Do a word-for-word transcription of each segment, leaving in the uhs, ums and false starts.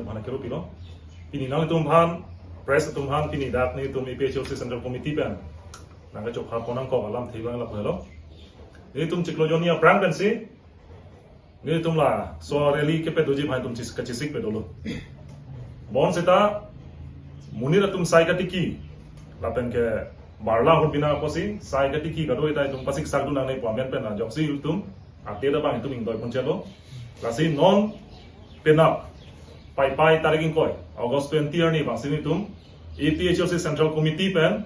Mana kiro pilo. Pini nanglitum aphan, press atum aphan, pini dak nelitum A P H L C Central Committee pen nangkachopha pon nangkok alamthe abang lapu helo. Nelitum chiklo jonni aphrang pensi nelitum laso rally kepadoji aphan itum chis-, kachesik padolo. Bonseta monit atum sai katiki lapen ke barla ahut bina apotsi sai katiki kadokave ta itum pasiksak dun nangne pu amen pen ajoksi itum ate ta bang itum ingdoi ponchelo. Lasi non penap Paipai tarik ingkoi, August twenty arni bangsi nelitum A P H L C Central Committee pen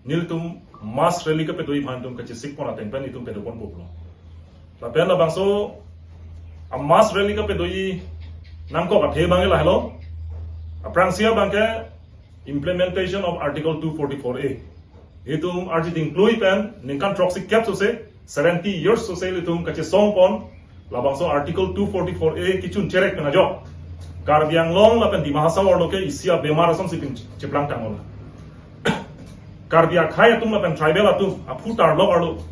nelitum mass rally kepadoji aphan itum kachesik pon ateng pen itum pado ponpo pulo. Lapen labangso a mass rally kepadoji nangkok athe abang lahelo. Aphrangsi abang ke implementation of Article two forty-four A. Itum arji dingklui pen ningkan throksi kep sose, seventy years sose ilitum kachesong pon labangso Article two forty-four A kechun cherek pen ajok Karbi Anglong lapen Dima Hasao arlo ke isi abemar asonsi pin cheplang tanglo. Karbi akhei atum lapen tribal atum aphu tarlok arlo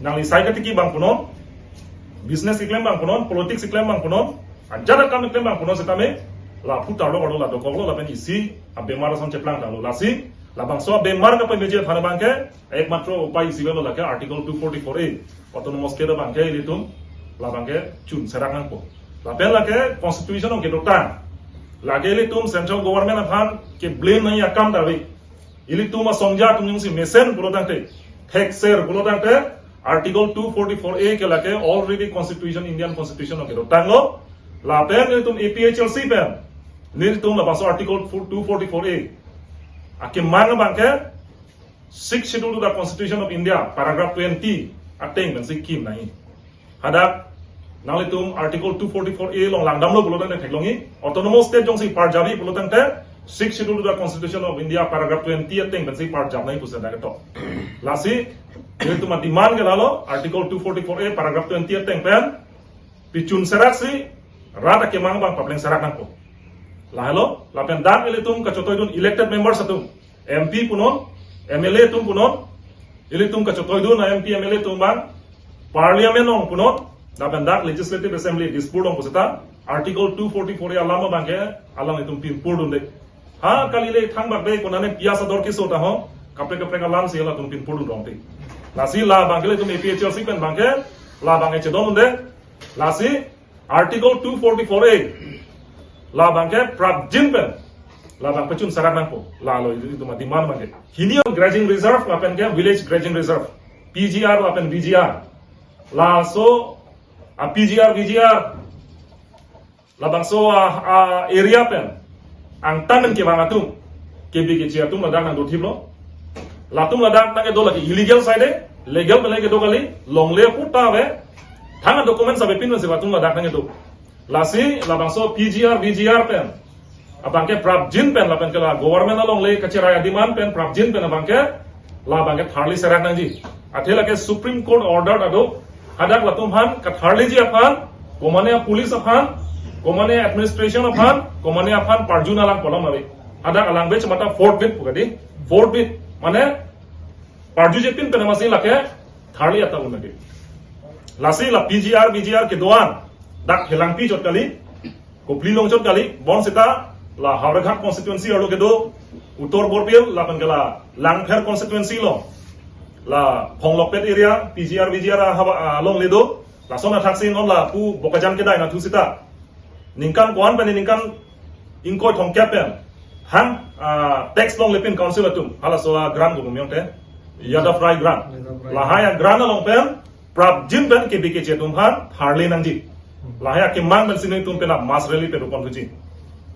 nangli sai katiki bang punon, business keklem bang punon, politics keklem bang punon, ajat akam keklem bang punon setame la aphu tarlok arlo la dokoklo lapen isi abemar ason cheplang tanglo. Lasi labangso abemar kapameji aphan abang ke ekmatro upai isi avelo lake Article two forty-four A. Autonomous state abang ke ilitum labang ke chun serak nangpo. Lapen lake constitution along kedotang. Lake ilitum central government aphan ke blame nangji akam ta ave. Ilitum asongja atum jongsi mesen pulo tangte, thekser pulo tangte, Article two forty-four A ke lake already constitution, Indian constitution along kedotanglo. Lapen ilitum A P H L C pen nelitum labangso Article two forty-four A akemang abang ke Sixth Schedule to the Constitution of India, paragraph twenty ateng pensi kim nangji. Hadak nanglitum Article two forty-four A along langdamlo pulo tangte theklongji, autonomous state jongsi parjapji pulo tangte Sixth Schedule to the Constitution of India, paragraph twenty ateng pensi parjap nangji pusi dak ketok. Lasi nelitum ademand ke lalo, Article two forty-four A paragraph twenty ateng pen pichun seraksi rat akemang abang papleng serak nangpo. Lahelo, lapen dak ilitum kachotoi dun elected members atum, M P punon, M L A atum punon, ilitum kachotoi dun a M P M L A atum abang, Parliament along punon, lapen dak Legislative Assembly Dispur along puseta, Article two forty-four A alam abang ke alanglitum pinpur dunde. Ha kali le thangbak de konane piyas ador keso ta ho, kaprek kaprek alamsi latum pinpur dun rong te. Lasi labang ke ilitum A P H L C pen abang ke labang ke chedon dunde. Lasi Article two forty-four A labang ke prapjin pen labang pachun serak nangpo. Lalo ilitum ademand abang ke. Hini grazing reserve lapen ke village grazing reserve, P G R lapen V G R. Laso a P G R, V G R labangso a, a area pen angtan pen kevang atum, K B K G atum ladak nangdothiplo. Latum ladak nangkedo lake illegal side, legal pen lake do kali, longle puta ave, thang documents avepin pensi latum ladak nangkedo. Lasi labangso P G R, V G R pen abang ke prapjin pen lapen ke la government along le kacherai ademand pen prapjin pen abang ke labang ke tharli serak nangji. Athe lake Supreme Court order ado, hadak latum aphan katharliji aphan, komane police aphan, komane administration aphan, komane aphan parju nanglang pu alam ave. Hadak alangbech mate forthwith pu kali, forthwith mane parjujepin pen amatsi lake tharli ata un lake. Lasi la P G R, V G R kedo-an dak Helangpi chot kali, Kopili along chot kali, bonseta la Howraghat constituency arlo kedo, Uttor Borbil lapen ke la Langpher constituency along, la Phonglokpet area, P G R, V G R ahavar along le do. Lason athaksi non lapu Bokajan kedai anatthu seta ningkan ko-an pen ningkan ingkoi thomkep pen hang, ah, tax longlepin council atum, halaso a grant ko bumyong te, Yadav Rai grant. Yadav Rai. Lahai a grant along pen prapjin pen K B K G atum aphan tharli nangji. Lahai akemang pensi nelitum penap mass rally pado pon thuji.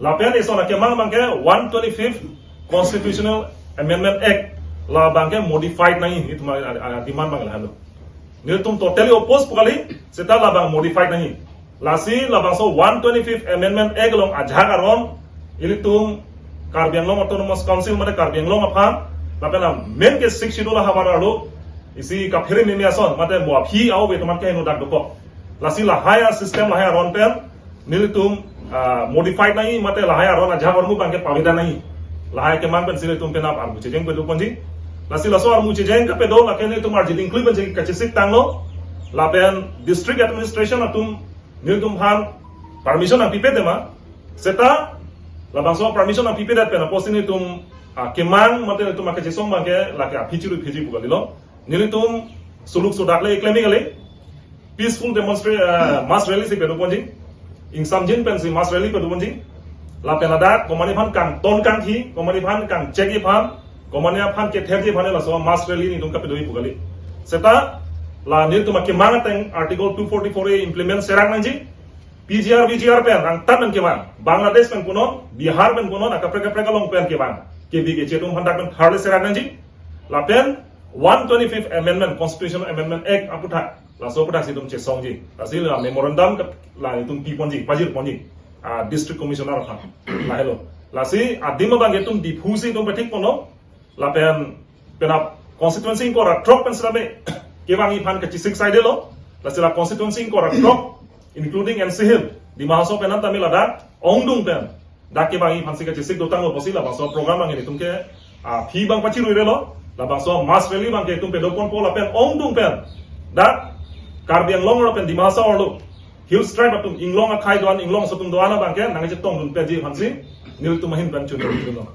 Lapen eson akemang abang ke one twenty-fifth Constitutional Amendment Act labang ke modified nangji, itum a, a, a, demand abang lahelo. Nelitum totally oppose pu kali, seta labang modified nangji. Lasi labangso one twenty-fifth Amendment Act along ajahak aron ilitum Karbi Anglong Autonomous Council mate Karbi Anglong aphan, lapen la main ke Sixth Schedule ahavar arlo isi kaphere meme ason mate mo aphi au ve tomat ke heno dak dokok. Lasi lahai a system lahai aron pen nelitum, ah, modified nangji mate lahai aron ajahak ahormu abang ke paveda nangji. Lahai akemang pensi nelitum penap armu chejeng pado ponji. Lasi laso armu chejeng kepedo lake nelitum arji dingklui pensi kachesik tanglo. Lapen district administration atum nelitum aphan permission nangpipe tema, Seta labangso permission nangpipedet pen apotsi nelitum, ah, kemang mate nelitum akachesong abangke lake aphi chirui phiji pu kalilo. Nelitum suluk sudak le klem kali. Peaceful demonstra-, ah, mass rally si padoponji. Ingsamjin pensi mass rally padoponji. Lapen ladak komatne aphan kangton kangthi, komatne aphan kangchek aphan, komatne aphan ketherji aphan laso mass rally nelitum kapadoji pu kali. Seta la nelitum akemang ateng Article two forty-four A implement serak nangji. P G R, V G R pen angtan pen kevang, Bangladesh pen punon, Bihar pen punon, akaprek kaprek along pen kevang, K B K G atum aphan dak pen tharle serak nangji. Lapen one twenty-fifth Amendment, Constitutional Amendment Act aputhak, laso aputhak si itum chesongji. Lasi la memorandum ke la itum piponji, pajirponji, ah, District Commissioner aphan. Lahelo. Lasi adim abang itum Diphu si itum pathik ponlo. Lapen penap constituency ingkoi ra throk pen sitame kevangji aphan kachesik saidelo. Lasi la constituency ingkoi ra throk, including N C Hills, Dima Hasao pen an tame ladak ongdung pen dak kevangji aphansi kachesik dotanglo pusi labangso program abang nelitum ke, ah, aphi abang pachiruirelo. Labangso mass rally abangke itum padoponpo lapen ongdung pen dak Karbi Anglong lapen Dima Hasao arlo Hills Tribe atum, Inglong akhei do-an, Inglong aso atum do-an abangke nangchetongdun peji aphansi nelitum ahin pen chun lo.